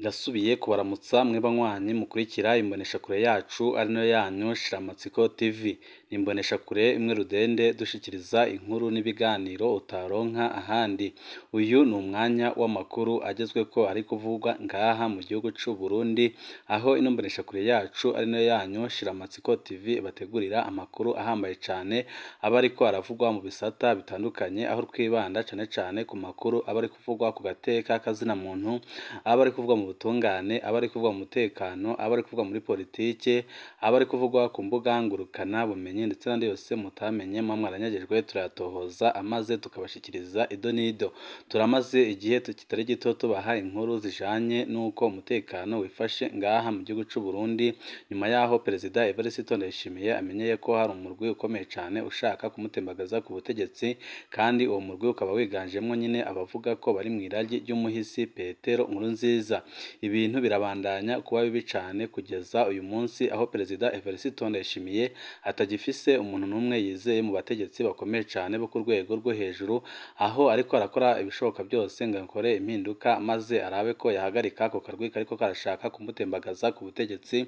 Ndasubiye kubaramutsa mwe banywanyi mukurikira imboneshakure yacu ari nayo yanyu Shiramatsiko TV. Ni imboneshakure imwe rudende dushikiriza inkuru n'ibiganiro utaronka ahandi. Uyu ni umwanya w'amakuru agezweko ari kuvugwa ngaha mu gihugu c'u Burundi, aho ino mboneshakure yacu ari nayo yanyu Shiramatsiko TV ibategurira amakuru ahambaye cane aba ariko aravugwa mu bisata bitandukanye, aho twibanda cane cane ku makuru aba ari kuvugwa ku gateka k'azina muntu, aba ari kuvugwa mu butungane, aba ari kuvugwa mu mutekano, aba ari kuvugwa muri politike, aba ari kuvugwa ku mbuga ngurukana bumenyi ndetse n'andi yose mutamenye muba mwaranyagejwe, turayatohoza amaze tukabashikiriza ido n'ido. Turamaze igihe kitari gito tubaha inkuru zijanye n'uko umutekano wifashe ngaha mu gihugu c'u Burundi, nyuma yaho Perezida Evariste Ndayishimiye amenyeye ko hari umurwi ukomeye cane ushaka kumutembagaza ku butegetsi, kandi uwo murwi ukaba wiganjemwo nyine abavuga ko bari mw'iragi ry'umuhisi Petero Nkurunziza. Ibintu birabandanya kuba bibi cane kugeza uyu munsi aho Perezida Evariste Ndayishimiye atagifise umuntu n'umwe yizeye mu bategetsi bakomeye cane bo ku rwego rwo hejuru, aho ariko arakora ibishoboka byose ngo akore impinduka maze arabe ko yahagarika ako karwi kariko karashaka kumutembagaza ku butegetsi,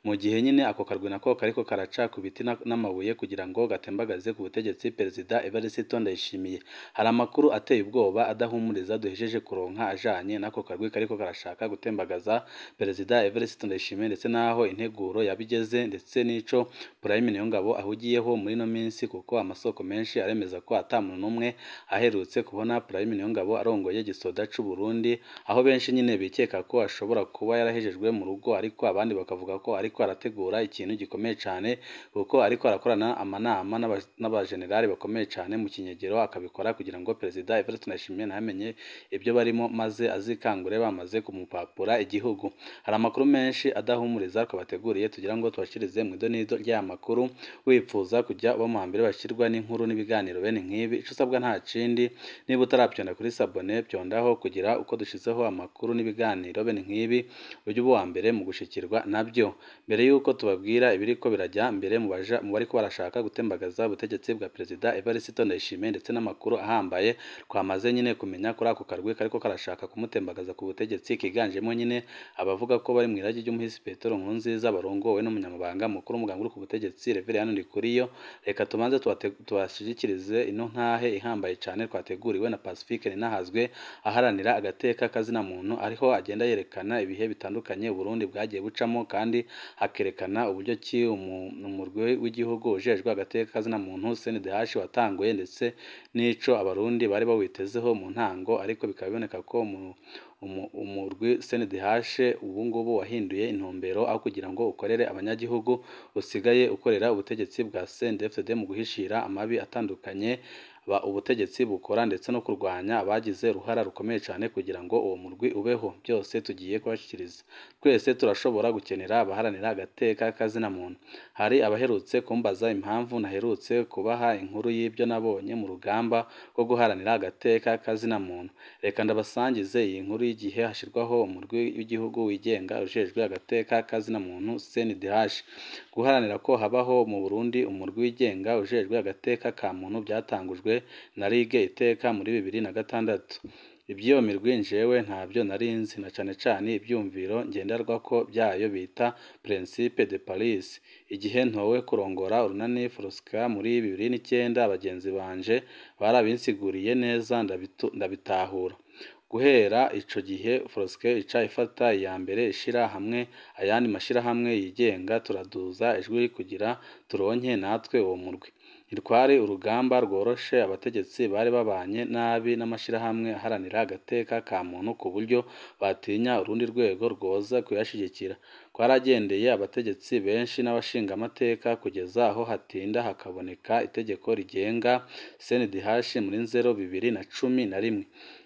mu gihe nyine ako karwi nako kariko karaca ku biti n'amabuye kugira ngo gatembagaze ku butegetsi Perezida Evariste Ndayishimiye. Hari amakuru ateye ubwoba adahumuriza duhejeje kuronka ajanye n'ako karwi kariko karashaka gutembagaza Perezida Evariste Ndayishimiye, ndetse n'aho integuro yabigeze, ndetse n'ico Prime Niyongabo ahugiyeho muri ino minsi, kuko amasoko menshi aremeza ko ata muntu n'umwe aherutse kubona Prime Niyongabo arongoye igisoda c'u Burundi, aho benshi nyine bikeka ko ashobora kuba yarahejejwe mu rugo, ariko abandi bakavuga ko ariko arategura ikintu gikomeye cane, kuko ariko arakorana amanama n'abajenerali bakomeye cane mu kinyegero, akabikora kugira ngo Perezida Evariste Ndayishimiye ntamenye ibyo barimo maze azikangure bamaze kumupapura igihugu. Hari amakuru menshi adahumuriza twabateguriye tugira ngo tubashikirize mu idonido ry'aya makuru. Wipfuza kujya uba mu hambere bashirwa n'inkuru n'ibiganiro bene nk'ibi, ico usabwa nta kindi, niba utaravyonda kuri sabone vyondaho kugira uko dushizeho amakuru n'ibiganiro bene nk'ibi ujye uba uwa mbere mu gushikirwa nabyo. Mbere yuko tubabwira ibiriko birajya mbere mu bariko barashaka gutembagaza ubutegetsi bwa Perezida Evariste Ndayishimiye, ndetse n'amakuru ahambaye twamaze nyine kumenya kuri ako karwi kariko karashaka kumutembagaza ku butegetsi, kiganjemo nyine abavuga ko bari mw'iragi ry'umuhisi Petero Nkurunziza barongowe n'umunyamabanga mukuru w'umugambwe uri ku butegetsi Reverien Ndikuriyo. Reka tubanze tubashikirize ino ntahe ihambaye cane twateguriwe na Pacifique Ninahazwe aharanira agateka k'azina muntu, ariho agenda yerekana ibihe bitandukanye Uburundi bwagiye bucamo, kandi akerekana uburyo ki umurwi w'igihugu ujejwe agateka k'azina muntu CNDH watanguye, ndetse n'ico abarundi bari bawitezeho mu ntango, ariko bikaba biboneka ko umurwi CNDH ubu ngubu wahinduye intumbero, aho kugira ngo ukorere abanyagihugu usigaye ukorera ubutegetsi bwa CNDD-FDD mu guhishira amabi atandukanye ubutegetsi bukora, ndetse no kurwanya abagize uruhara rukomeye cyane kugira ngo uwo murwi ubeho. Byose tugiye kubashikiriza. Twese turashobora gukenera abaharanira agateka k'azina muntu. Hari abaherutse kumbaza impamvu naherutse kubaha inkuru y'ibyo nabonye mu rugamba rwo guharanira agateka k'azina muntu. Reka ndabasangize iyi nkuru y'igihe hashirwaho umurwi w'igihugu wigenga ujejwe agateka k'azina muntu CNDH. Guharanira ko habaho mu Burundi umurwi wigenga ujejwe agateka ka muntu byatangujwe na Ligue Iteka muri 2006. Iby'iyo mirwi njewe ntabyo narinzi, na cane cane ivyumviro ngenderwako byayo bita Principe de Paris. Igihe ntowe kurongora urunani Forosca muri 2009, abagenzi banje barabinsiguriye neza ndabitahura. Guhera ico gihe Forosca ica ifata iya mbere ishira hamwe ayandi mashirahamwe yigenga, turaduza ijwi kugira turonke natwe uwo murwi. Ntitwari urugamba rworoshe, abategetsi bari babanye nabi n'amashirahamwe aharanira agateka ka muntu ku buryo batinya urundi rwego rwoza kuyashigikira. Twaragendeye abategetsi benshi n'abashingamateka kugeza aho hatinda hakaboneka itegeko rigenga CNDH muri Nzero 2011.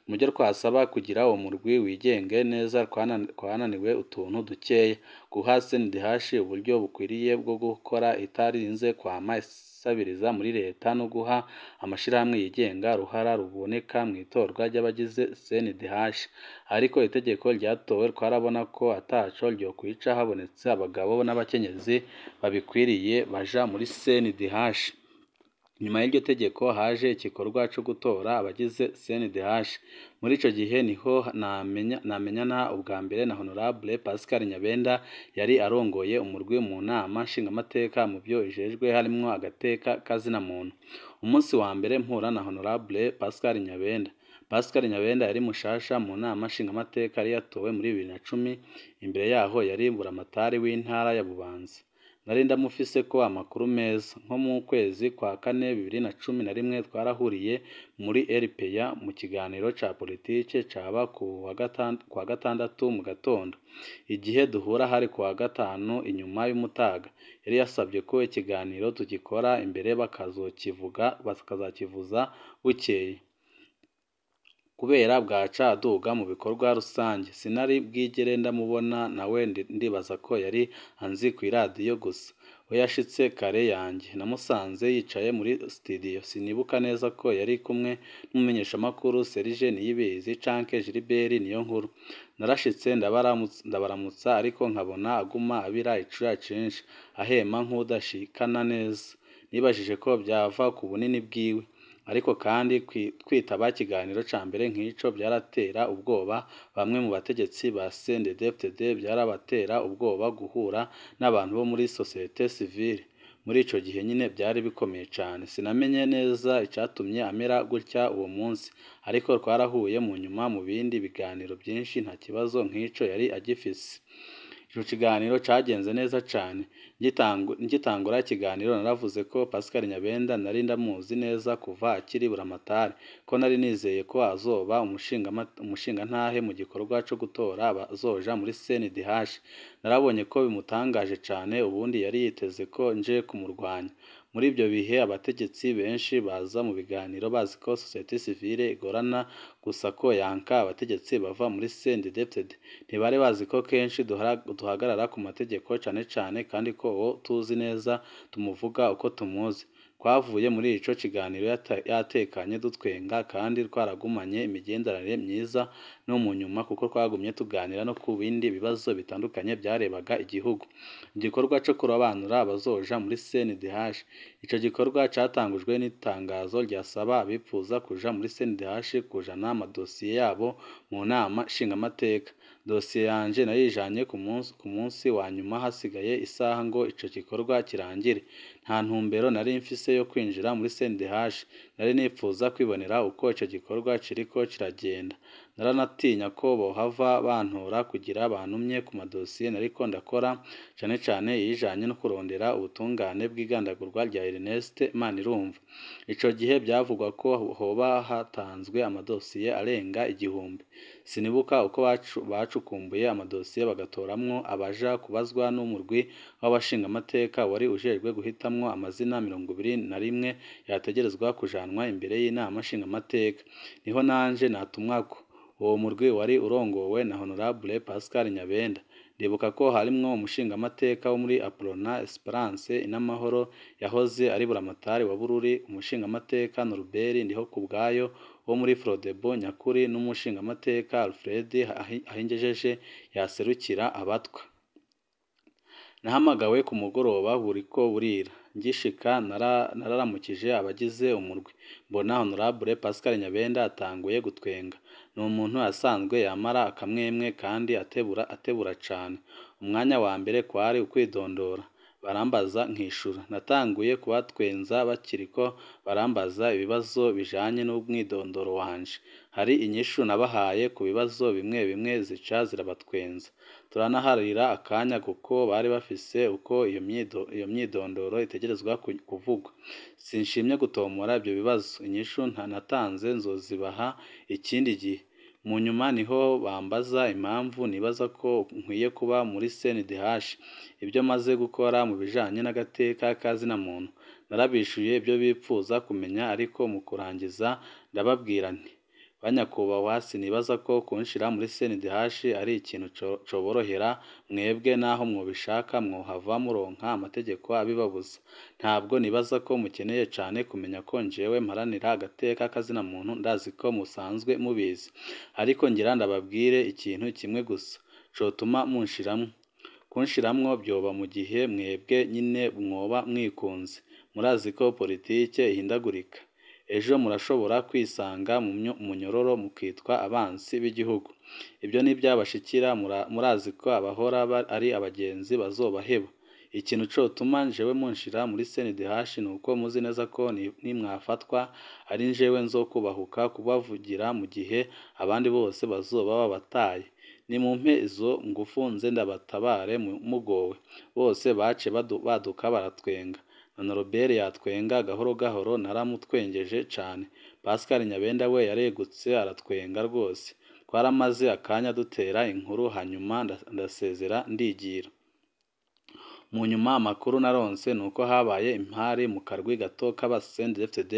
Mu byo twasaba kugira uwo murwi wigenge neza twananiwe utuntu dukeya: guha CNDH uburyo bukwiriye bwo gukora itarinze kwama isabiriza muri leta, no guha amashirahamwe yigenga uruhara ruboneka mw'itorwa ry'abagize CNDH. Ariko itegeko ryatowe twarabona ko ataco ryokwica habonetse abagabo n'abakenyezi babikwiriye baja muri CNDH. Nyuma y'iryo tegeko haje igikorwa co gutora abagize CNDH. Muri ico gihe niho namenyana ubwa mbere na Honorable Pascal Nyabenda yari arongoye umurwi mu nama nshingamateka mu vyo ijejwe harimwo agateka kazina muntu. Umunsi wa mbere mpura na Honorable Pascal Nyabenda. Pascal Nyabenda yari mushasha mu nama nshingamateka yari yatowe muri 2010, imbere yaho yari buramatari w'intara ya Bubanza. Nari ndamufise ko amakuru meza. Nko mu kwezi kwa kane 2011 twarahuriye muri RPA mu kiganiro ca politike caba ku wa gatandatu mu gatondo. Igihe duhura hari ku wa gatanu inyuma y'umutaga. Yari yasabye ko ikiganiro tugikora imbere bakazokivuza bukeye, kubera bwaca aduga mu bikorwa rusange. Sinari bwigere ndamubona nawe ndibaza ko yari anzi kw'iradiyo gusa. We yashitse kare yanje, namusanze yicaye muri studio. Sinibuka neza ko yari kumwe n'umumenyeshamakuru Serge Niyibizi canke Gilbert Niyonkuru. Narashitse ndabaramutsa ariko nkabona aguma abira icuya cinshi, ahema nk'udashikana neza. Nibajije ko vyava ku bunini bwiwe. Ariko kandi kwitaba ikiganiro ca mbere nk'ico vyaratera ubwoba bamwe mu bategetsi ba CNDD-FDD, vyarabatera ubwoba guhura n'abantu bo muri societe civile. Muri ico gihe nyine vyari bikomeye cane. Sinamenye neza icatumye amera gutya uwo munsi, ariko twarahuye mu nyuma mu bindi biganiro vyinshi nta kibazo nk'ico yari agifise. Ico kiganiro cagenze neza cane. Ngitangura ikiganiro naravuze ko Pascal Nyabenda nari ndamuzi neza kuva akiri buramatari, ko nari nizeye ko azoba umushingantahe mu gikorwa co gutora abazoja muri CNDH. Narabonye ko bimutangaje cane, ubundi yari yiteze ko nje kumurwanya. Muri ivyo bihe abategetsi benshi baza mu biganiro bazi ko societe civile igorana gusa ko yanka abategetsi bava muri CNDD-FDD. Ntibari bazi ko kenshi duhagarara ku mategeko cane cane kandi ko uwo tuzi neza tumuvuga uko tumuzi. Twavuye muri ico kiganiro yatekanye dutwenga kandi twaragumanye imigenderanire myiza no mu nyuma, kuko twagumye tuganira no ku bindi bibazo bitandukanye vyarebaga igihugu. Igikorwa co kurobanura abazoja muri CNDH. Ico gikorwa catangujwe n'itangazo ryasaba abipfuza kuja muri CNDH kujana amadosiye yabo mu nama nshingamateka. Dosiye yanje nayijanye ku munsi wa nyuma hasigaye isaha ngo ico gikorwa kirangire. Nta ntumbero nari mfise yo kwinjira muri CNDH, nari nipfuza kwibonera uko ico gikorwa kiriko kiragenda. Naranatinya ko bohava bantora kugira bantumye ku madosiye nariko ndakora, cane cane iyijanye no kurondera ubutungane bw'igandagurwa rya Ernest Manirumva. Ico gihe vyavugwa ko hoba hatanzwe amadosiye arenga 1000. Sinibuka uko bacukumbuye amadosiye bagatoramwo abaja kubazwa n'umurwi w'abashingamateka wari ujejwe guhitamwo amazina 21 yategerezwa kujanwa imbere y'inama nshingamateka. Niho nanje natumwako. Uwo murwi wari urongowe na Honorable Pascal Nyabenda. Ndibuka ko harimwo umushingamateka wo muri Aprona Esperance Inamahoro yahoze ari buramatari wa Bururi, umushingamateka Norbert Ndihokubwayo wo muri Frodebo Nyakuri n'umushingamateka Alfred Ahingejeje yaserukira abatwa. Nahamagawe ku mugoroba buriko burira. Ngishika nararamukije abagize umurwi. Mbona Honorable Pascal Nyabenda atanguye gutwenga. Ni umuntu asanzwe yamara akamwemwe kandi atebura cane. Umwanya wa mbere kwari ukwidondora. Barambaza nkishura. Natanguye kubatwenza bakiriko barambaza ibibazo bijanye n'umwidondoro wanje. Hari inyishu nabahaye ku bibazo bimwe bimwe zica zirabatwenza. Turanaharira akanya kuko bari bafise uko iyo myidondoro itegerezwa kuvugwa. Sinshimye gutomora ivyo bibazo. Inyishu natanze nzozibaha ikindi gihe. Mu nyuma niho bambaza impamvu nibaza ko nkwiye kuba muri CNDH, ibyo maze gukora mu bijanye n'agateka kazina muntu. Narabishuye ibyo bipfuza kumenya, ariko mu kurangiza ndababwira nti: banyakubahwa, sinibaza ko kunshira muri CNDH ari ikintu coborohera mwebwe, naho mwobishaka mwohava muronka amategeko abibabuza. Ntabwo nibaza ko mukeneye cane kumenya ko njewe mparanira agateka kazina muntu, ndazi ko musanzwe mubizi. Ariko ngira ndababwire ikintu kimwe gusa cotuma munshiramwo. Kunshiramwo vyoba mu gihe mwebwe nyine mwoba mwikunze, Murazi ko politike ihindagurika. Ejo murashobora kwisanga mu munyororo mukitwa abansi b'igihugu. Ibyo ntibyabashikira, murazi ko abahora ari abagenzi bazobaheba. Ikintu cotuma jewe munshira muri CNDH nuko muzi neza ko nimwafatwa ari jewe nzokubahuka kubavugira mu gihe abandi bose bazoba babataye. Nimumpe izo ngufu nze ndabatabare mugowe. Bose bace baduka baratwenga. Na Robert yatwenga gahoro gahoro, naramutwengeje cane. Pascal Nyabenda we yaregutse aratwenga rwose. Twaramaze akanya dutera inkuru, hanyuma ndasezera ndigira. Mu nyuma amakuru naronse nuko habaye impari mu karwi gato k'aba CNDD-FDD,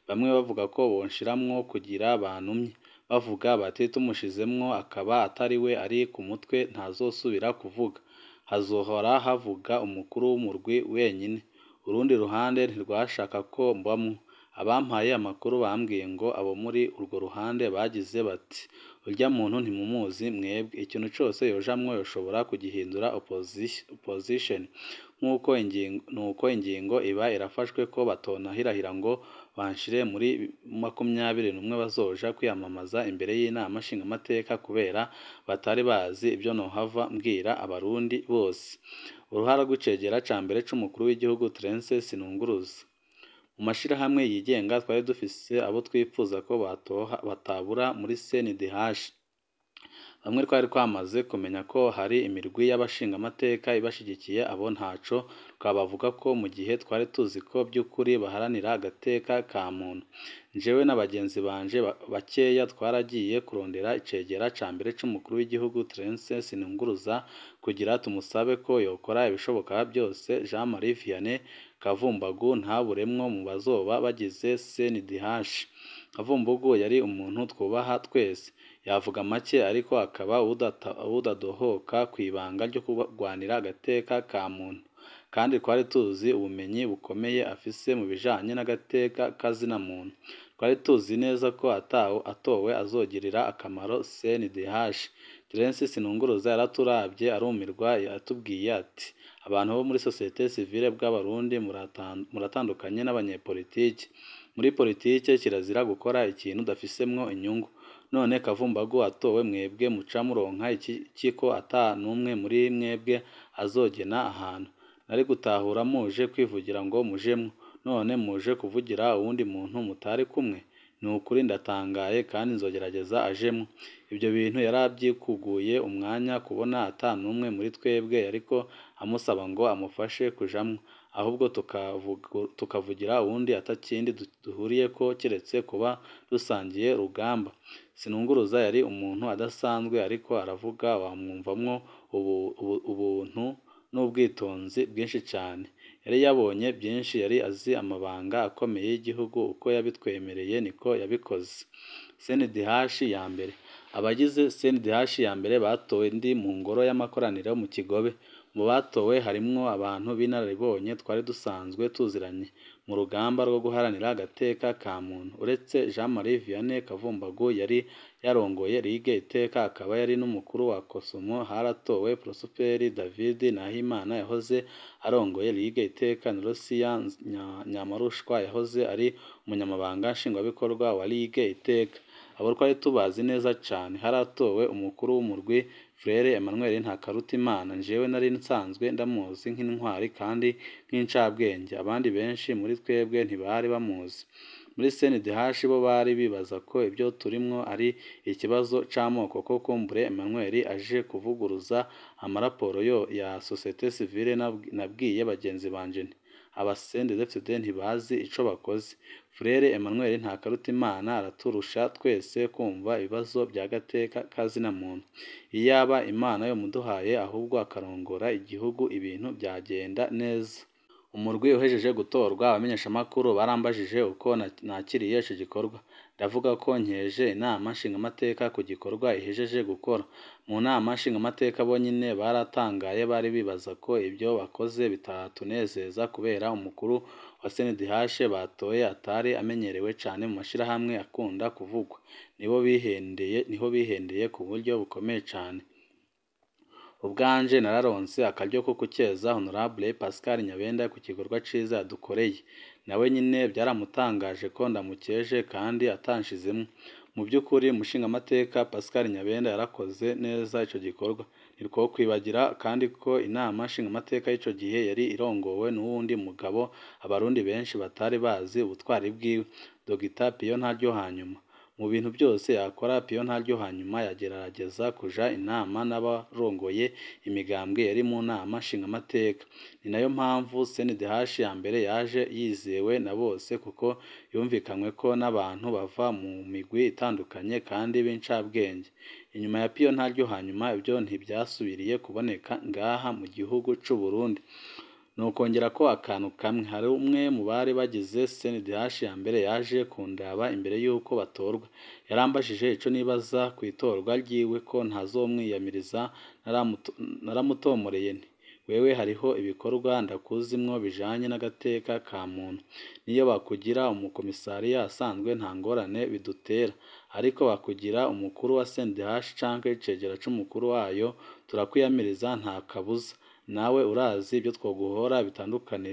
bamwe bavuga ko bonshiramwo kugira bantumye. Bavuga bati tumushizemwo akaba atari we ari ku mutwe ntazosubira kuvuga. Hazohora havuga umukuru w'umurwi wenyine. Urundi ruhande ntirwashaka ko mbamwo. Abampaye amakuru bambwiye ngo abo muri urwo ruhande bagize bati urya muntu ntimumuzi mwebwe, ikintu cose yojamwo yoshobora kugihindura opposition. Nuko ingingo iba irafashwe ko batonahirahira ngo banshire muri 21 bazoja kwiyamamaza imbere y'inama nshingamateka kubera batari bazi ibyo nohava mbwira abarundi bose. Uruhara rw'icegera ca mbere c'umukuru w'igihugu Terence Sinunguruza. Mu mashirahamwe yigenga twari dufise abo twipfuza ko batabura muri CNDH. Bamwe twari twamaze kumenya ko hari imirwi y'abashingamateka ibashigikiye, abo ntaco twabavuga ko mu gihe twari tuzi ko by'ukuri baharanira agateka ka muntu. Jewe na bagenzi banje bakeya twaragiye kurondera icegera ca mbere c'umukuru w'igihugu Terence Sinunguruza kugira tumusabe ko yokora ibishoboka byose Jean Marie Vianney Kavumbagu ntaburemwo mu bazoba bagize CNDH. Kavumbagu yari umuntu twubaha twese, yavuga make ariko akaba udadohoka kw'ibanga ryo kurwanira agateka ka muntu. Kandi twari tuzi ubumenyi bukomeye afise mu bijanye n'agateka kazina muntu. Twari tuzi neza ko atowe azogirira akamaro CNDH. Terence Sinunguruza yaraturavye arumirwa, yatubwiye ati abantu bo muri societe civile bw'abarundi muratandukanye n'abanyepolitike. Muri politike kirazira gukora ikintu udafisemwo inyungu. None Kavumbagu atowe mwebwe muca muronka iki ko ata n'umwe muri mwebwe azogena ahantu. Nari gutahura muje kwivugira ngo mujemwo, none muje kuvugira uwundi muntu mutari kumwe. Ni ukuri ndatangaye kandi nzogerageza ajemwo. Ibyo bintu yarabyikuguye umwanya kubona ata n'umwe muri twebwe yariko amusaba ngo amufashe kujamwo, ahubwo tukavugira uwundi atakindi duhuriyeko keretse kuba dusangiye rugamba. Sinunguruza yari umuntu adasanzwe, ariko aravuga wamwumvamwo ubuntu n'ubwitonzi bwinshi cyane. Yari yabonye byinshi, yari azi amabanga akomeye y'igihugu, uko yabitwemereye niko yabikoze. CNDH ya mbere. Abagize CNDH ya mbere batowe ndi mu ngoro y'amakoraniro mu Kigobe. Mu batowe harimwo abantu b'inararibonye twari dusanzwe tuziranye mu rugamba rwo guharanira agateka ka muntu. Uretse Jean Marie Vianney Kavumbagu yari yarongoye Ligue Iteka akaba yari n'umukuru wa Kosomo, haratowe Prosper David Nahimana yahoze arongoye Ligue Iteka na Lucia Nyamarushwa yahoze ari umunyamabanga nshingwabikorwa wa Ligue Iteka. Abo twari tubazi neza cane. Haratowe umukuru w'umurwi Frere Emmanuel Ntakarutimana. Jewe nari nsanzwe ndamuzi nk'intwari kandi nk'incabwenge, abandi benshi muri twebwe ntibari bamuzi. Muri CNDH bo bari bibaza ko ibyo turimwo ari ikibazo c'amoko, ko kumbure Emmanuel aje kuvuguruza amaraporo yo ya societe civile. Nabwiye bagenzi banje nti aba CNDD-FDD ntibazi ico bakoze. Frere Emmanuel Ntakarutimana araturusha twese kumva ibibazo by'agateka kazina muntu. Iyaba Imana yomuduhaye ahubwo akarongora igihugu ibintu byagenda neza. Umurwi uhejeje gutorwa, abamenyeshamakuru barambajije uko nakiriye ico gikorwa. Ndavuga ko nkeje inama nshingamateka ku gikorwa ihejeje gukora. Mu nama nshingamateka bonyine baratangaye, bari bibaza ko ibyo bakoze bitatunezeza kubera umukuru wa CNDH batoye atari amenyerewe cane mu mashirahamwe akunda kuvugwa. Niho bihendeye ku buryo bukomeye cane. Ubwanje nararonse akaryo ko gukeza Honorable Pascal Nyabenda ku gikorwa ciza yadukoreye. Nawe nyine byaramutangaje ko ndamukeje kandi atanshizemwo. Mu by'ukuri umushingamateka Pascal Nyabenda yarakoze neza ico gikorwa. Ntitwokwibagira kandi ko inama nshingamateka y'ico gihe yari irongowe n'uwundi mugabo abarundi benshi batari bazi ubutwari bwiwe, Dr Pio Ntaryohanyuma. Mu bintu byose yakora, Pio Ntaryohanyuma yagerageza kuja inama n'abarongoye imigambwe yari mu nama nshingamateka. Ni nayo mpamvu CNDH ya mbere yaje yizewe na bose kuko yumvikanyweko n'abantu bava mu migwi itandukanye kandi b'incabwenge. Inyuma ya Pio Ntaryohanyuma ibyo ntivyasubiriye kuboneka ngaha mu gihugu c'u Burundi. Nokongerako akantu kamwe, hari umwe mu bari bagize CNDH ya mbere yaje kundaba imbere y'uko batorwa. Yarambajije ico nibaza kw'itorwa ryiwe ko ntazomwiyamiriza, naramutomoreye nti: wewe hariho ibikorwa ndakuzimwo bijanye n'agateka ka muntu. Niyo bakugira umukomisariya asanzwe nta ngorane bidutera, ariko bakugira umukuru wa CNDH canke icegera c'umukuru wayo turakwiyamiriza nta kabuza. Nawe urazi ibyo twoguhora bitandukanye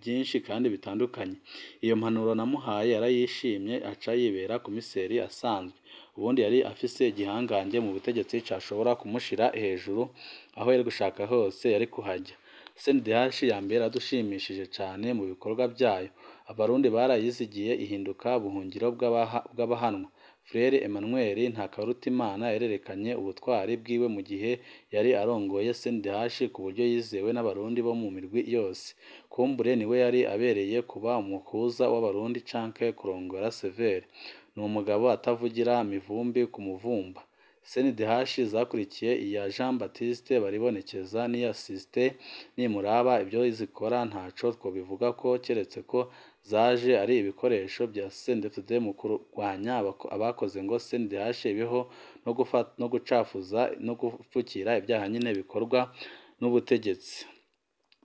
byinshi kandi bitandukanye. Iyo mpanuro namuhaye yarayishimye aca yibera komiseri asanzwe. Ubundi yari afise igihangange mu butegetsi cashobora kumushira hejuru, aho yari gushaka hose yari kuhajya. CNDH ya mbere yaradushimishije cane mu bikorwa vyayo. Abarundi barayizigiye ihinduka ubuhungiro bw'abahanwa. Frere Emmanuel Ntakarutimana yarerekanye ubutwari bwiwe mu gihe yari arongoye CNDH ku buryo yizewe n'abarundi bo mu mirwi yose. Kumbure niwe yari abereye kuba umuhuza w'abarundi canke kurongora Severe. Ni umugabo atavugira mivumbi ku muvumba. CNDH zakurikiye iya Jean Baptiste Baribonekeza n'iya Justin Nimuraba ibyo zikora ntaco twobivugako keretse ko zaje ari ibikoresho bya CNDD-FDD mu kurwanya abakoze ngo CNDH ibeho no gucafuza no gupfukira ibyaha nyine bikorwa n'ubutegetsi.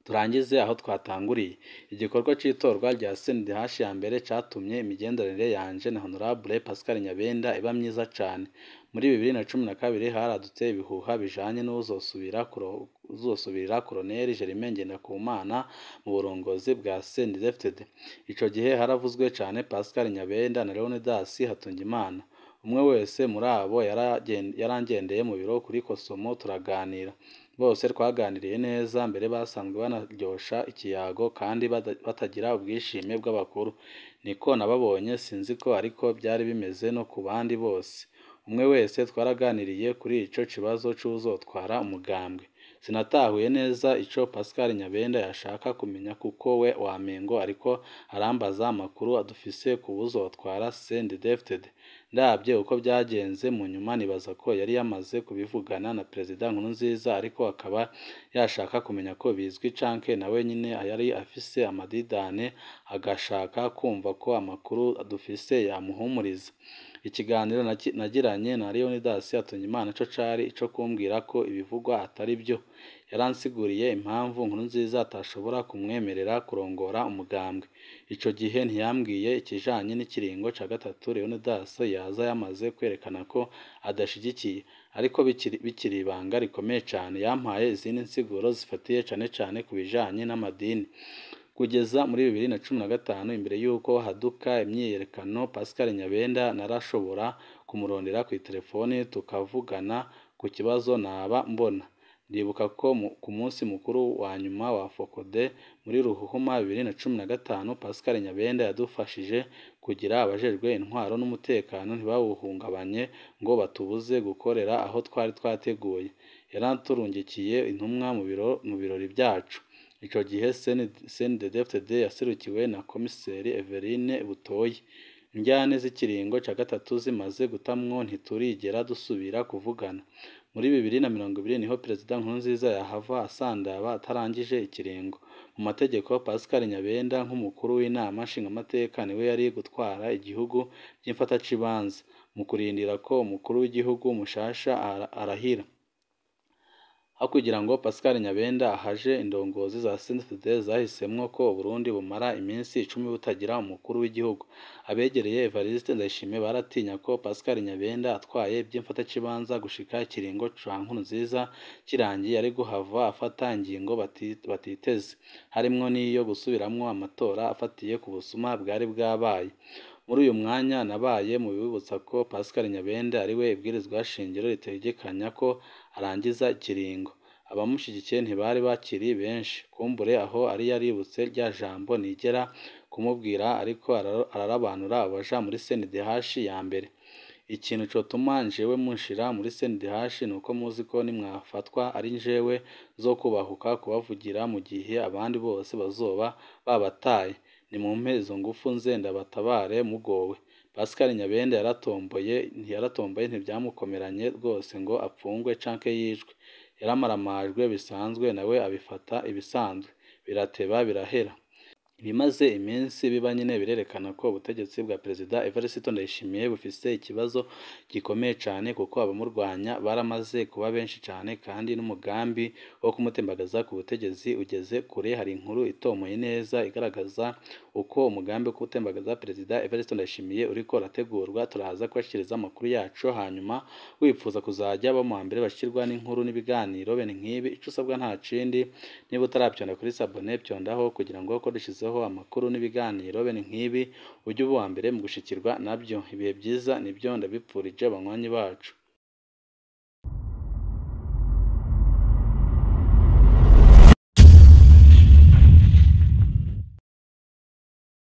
Turangize aho twatanguriye. Igikorwa c'itorwa rya CNDH ya mbere catumye imigenderanire yanje na Honorable Pascal Nyabenda iba myiza cane. Muri 2012 haradutse ibihuha bijanye n'uwuzosubirira Colonel Germain Ngendakumana mu burongozi bwa CNDD-FDD. Ico gihe haravuzwe cane Pascal Nyabenda na Leonidas Hatungimana. Umwe wese muri abo yarangendeye mu biro kuri Kosomo turaganira. Bose twaganiriye neza, mbere basanzwe banaryosha ikiyago kandi batagira ubwishime bw'abakuru. Niko nababonye, sinzi ko ariko byari bimeze no ku bandi bose. Umwe wese twaraganiriye kuri ico kibazo c'uwuzotwara umugambwe. Sinatahuye neza ico Pascal Nyabenda yashaka kumenya kuko we wamengo ariko arambaza amakuru adufise ku wuzotwara CNDD-FDD. Ndavye uko byagenze mu nyuma nibaza ko yari yamaze kubivugana na Perezida Nkurunziza ariko akaba yashaka kumenya ko bizwi canke nawe nyine yari afise amadidane agashaka kumva ko amakuru dufise yamuhumuriza. Ikiganiro nagiranye na Leonidas Hatungimana co cari ico kumbwira ko ibivugwa atari vyo. Yaransiguriye impamvu Nkurunziza atashobora kumwemerera kurongora umugambwe. Ico gihe ntiyambwiye ikijanye n'ikiringo ca gatatu Leonidas yaza yamaze kwerekana ko adashigikiye, ariko bikiri ibanga rikomeye cane. Yampaye izindi nsiguro zifatiye cane cane ku bijanye n'amadini. Kugeza muri 2015 imbere y'uko haduka imyiyerekano, Pascal Nyabenda narashobora kumurondera kw'iterefone tukavugana ku kibazo naba mbona. Ndibuka ko ku munsi mukuru wa nyuma wa Fokode muri Ruhuhuma 2015 Pascal Nyabenda yadufashije kugira abajejwe intwaro n'umutekano ntibawuhungabanye ngo batubuze gukorera aho twari twateguye. Yaraturungikiye intumwa mu birori vyacu. Ico gihe CNDD-FDD yaserukiwe na Komiseri Everine Butoyi. Indyane z'ikiringo ca gatatu zimaze gutamwo ntiturigera dusubira kuvugana. Muri 2020 niho Perezida Nkurunziza yahava asandaba atarangije ikiringo. Mu mategeko Pascal Nyabenda nk'umukuru w'inama nshingamateka niwe yari gutwara igihugu vy'imfatakibanza mu kurindira ko umukuru w'igihugu mushasha arahira. Aho kugira ngo Pascal Nyabenda ahaje, indongozi za CNDD-FDD zahisemwo ko Uburundi bumara iminsi 10 butagira umukuru w'igihugu. Abegereye Evariste Ndayishimiye baratinya ko Pascal Nyabenda atwaye ivy'imfatakibanza gushika ikiringo ca Nkurunziza kirangiye ari guhava afata ingingo batiteze, harimwo n'iyo gusubiramwo amatora afatiye ku busuma bwari bwabaye. Muri uyu mwanya nabaye mu bibutsa ko Pascal Nyabenda ariwe ibwirizwa shingiro ritegekanya ko arangiza ikiringo. Abamushigikiye ntibari bakiri benshi, kumbure aho ari yaributse rya jambo nigera kumubwira ariko ararabanura abaja muri CNDH ya mbere. Ikintu cotuma njewe munshira muri CNDH nuko muzi ko nimwafatwa ari njewe nzokubahuka kubavugira mu gihe abandi bose bazoba babataye. Nimumpe izo ngufu nze ndabatabare mugowe. Pascal Nyabenda yaratomboye ntibyamukomeranye rwose ngo apfungwe canke yicwe. Yaramaramajwe bisanzwe nawe abifata ibisanzwe, birateba birahera. Ibimaze iminsi biba nyene birerekana ko ubutegetsi bwa Perezida Evariste Ndayishimiye bufise ikibazo gikomeye cane, kuko abamurwanya baramaze kuba benshi cane kandi n'umugambi wo kumutembagaza ku butegetsi ugeze kure. Hari inkuru itomoye neza igaragaza uko umugambi wo gutembagaza Perezida Evariste Ndayishimiye uriko urategurwa. Turaza kubashikiriza amakuru yacu, hanyuma wipfuza kuzajya aba mu mbere bashikirwa n'inkuru n'ibiganiro bene nk'ibi, ico usabwa nta kindi, niba utaravyonda kuri sabone vyondaho kugira ngo ko dushizeho amakuru n'ibiganiro bene nk'ibi ujye uba uwa mbere mu gushikirwa nabyo. Ibihe byiza nibyo ndabipfurije banywanyi bacu.